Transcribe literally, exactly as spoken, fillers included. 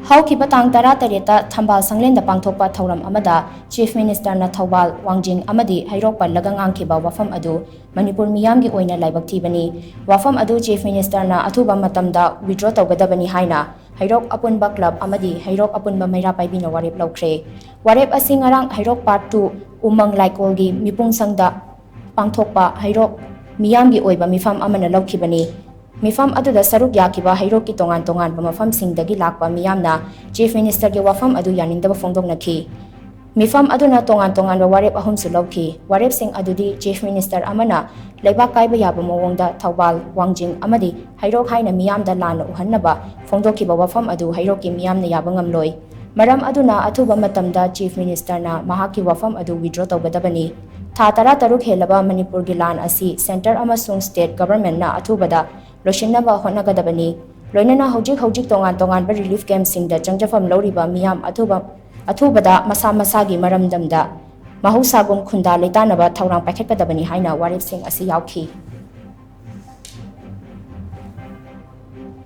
ꯍꯧꯈꯤꯕ ꯇꯥꯡ ꯇꯔꯥꯇꯔꯦꯠꯇ ꯊꯝꯕꯥꯜ ꯁꯪꯂꯦꯟꯗ ꯄꯥꯡꯊꯣꯛꯄ ꯊꯧꯔꯝ ꯑꯃꯗ Chief Minister ꯅ ꯊꯧꯕꯥꯜ, ꯋꯥꯡꯖꯤꯡ ꯑꯃꯗꯤ ꯍꯩꯔꯣꯛ ꯄꯜꯂꯒ ꯉꯥꯡꯈꯤꯕ ꯋꯥꯐꯝ ꯑꯗꯨ ꯃꯅꯤꯄꯨꯔ ꯃꯤꯌꯥꯝꯒꯤ ꯑꯣꯏꯅ ꯂꯥꯏꯕꯛ ꯊꯤꯕꯅꯤ꯫ ꯋꯥꯐꯝ ꯑꯗꯨ Chief Minister ꯅ ꯑꯊꯨꯕ ꯃꯇꯝꯗ withdraw ꯇꯧꯒꯗꯕꯅꯤ ꯍꯥꯏꯅ ꯍꯩꯔꯣꯛ ꯑꯄꯨꯟꯕ club ꯑꯃꯗꯤ ꯍꯩꯔꯣꯛ ꯑꯄꯨꯟꯕ ꯃꯩꯔꯥ ꯄꯥꯏꯕꯤꯅ ꯋꯥꯔꯦꯞ ꯂꯧꯈ꯭ꯔꯦ꯫ ꯋꯥꯔꯦꯞ ꯑꯁꯤ ꯉꯔꯥꯡ ꯍꯩꯔꯣꯛ Part Two ꯎꯃꯪ ꯂꯥꯏꯀꯣꯜꯒꯤ ꯃꯤꯄꯨꯡꯁꯪꯗ ꯄꯥꯡꯊꯣꯛꯄ ꯍꯩꯔꯣꯛ ꯃꯤꯌꯥꯝꯒꯤ ꯑꯣꯏꯕ ꯃꯤꯐꯝ ꯑꯃꯅ ꯂꯧꯈꯤꯕꯅꯤ꯫ ꯃꯤꯐꯝ ꯑꯗꯨꯗ ꯁꯔꯨꯛ ꯌꯥꯈꯤꯕ ꯍꯩꯔꯣꯛꯀꯤ ꯇꯣꯉꯥꯟ ꯇꯣꯉꯥꯟꯕ ꯃꯐꯝꯁꯤꯡꯗꯒꯤ ꯂꯥꯛꯄ ꯃꯤꯌꯥꯝꯅ Chief Minister ꯒꯤ ꯋꯥꯐꯝ ꯑꯗꯨ ꯌꯥꯅꯤꯡꯗꯕ ꯐꯣꯡꯗꯣꯛꯅꯈꯤ꯫ ꯃꯤꯐꯝ ꯑꯗꯨꯅ ꯇꯣꯉꯥꯟ ꯇꯣꯉꯥꯟꯕ ꯋꯥꯔꯦꯞ ꯑꯍꯨꯝꯁꯨ ꯂꯧꯈꯤ꯫ ꯋꯥꯔꯦꯞꯁꯤꯡ ꯑꯗꯨꯗꯤ Chief Minister ꯑꯃꯅ ꯂꯩꯕꯥꯛ ꯀꯥꯏꯕ ꯌꯥꯕ ꯃꯑꯣꯡꯗ ꯊꯧꯕꯥꯜ, ꯋꯥꯡꯖꯤꯡ ꯑꯃꯗꯤ ꯍꯩꯔꯣꯛ ꯍꯥꯏꯅ ꯃꯤꯌꯥꯝꯗ ꯂꯥꯟꯅ ꯎꯍꯟꯅꯕ ꯐꯣꯡꯗꯣꯛꯈꯤꯕ ꯋꯥꯐꯝ ꯑꯗꯨ ꯍꯩꯔꯣꯛꯀꯤ ꯃꯤꯌꯥꯝꯅ ꯌꯥꯕ ꯉꯝꯂꯣꯏ꯫ ꯃꯔꯝ ꯑꯗꯨꯅ ꯑꯊꯨꯕ ꯃꯇꯝꯗ Chief Minister ꯅ ꯃꯍꯥꯛꯀꯤ ꯋꯥꯐꯝ ꯑꯗꯨ withdraw ꯇꯧꯒꯗꯕꯅꯤ꯫ ꯊꯥ ꯇꯔꯥꯇꯔꯨꯛ ꯍꯦꯜꯂꯕ ꯃꯅꯤꯄꯨꯔꯒꯤ ꯂꯥꯟ ꯑꯁꯤ centre ꯑꯃꯁꯨꯡ state government ꯅ ꯑꯊꯨꯕꯗ ꯂꯣꯏꯁꯤꯟꯅꯕ ꯍꯣꯠꯅꯒꯗꯕꯅꯤ꯫ ꯂꯣꯏꯅꯅ ꯍꯧꯖꯤꯛ ꯍꯧꯖꯤꯛ ꯇꯣꯉꯥꯟ ꯇꯣꯉꯥꯟꯕ relief camp ꯁꯤꯡꯗ ꯆꯪꯖꯐꯝ ꯂꯧꯔꯤꯕ ꯃꯤꯌꯥꯝ ꯑꯊꯨꯕ, ꯑꯊꯨꯕꯗ ꯃꯁꯥ ꯃꯁꯥꯒꯤ ꯃꯔꯝꯗꯝꯗ ꯃꯍꯧꯁꯥꯒꯨꯝ ꯈꯨꯟꯗꯥ ꯂꯩꯇꯥꯅꯕ ꯊꯧꯔꯥꯡ ꯄꯥꯏꯈꯠꯀꯗꯕꯅꯤ ꯍꯥꯏꯅ ꯋꯥꯔꯦꯞꯁꯤꯡ ꯑꯁꯤ ꯌꯥꯎꯈꯤ꯫